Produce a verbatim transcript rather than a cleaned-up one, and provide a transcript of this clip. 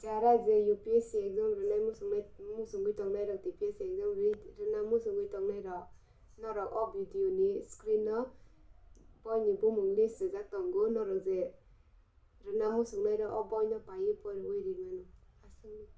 Jara je U P S C exam rwnai muchungnai, muchungwi tongnai rok, T P S C exam rwi-, rwna muchungwi tongnai rok, norok o video ni screen no boini bumung list rijak tongo, norok je rwna muchungnai rok o boi no paiwi poriwi rimano. Aswk.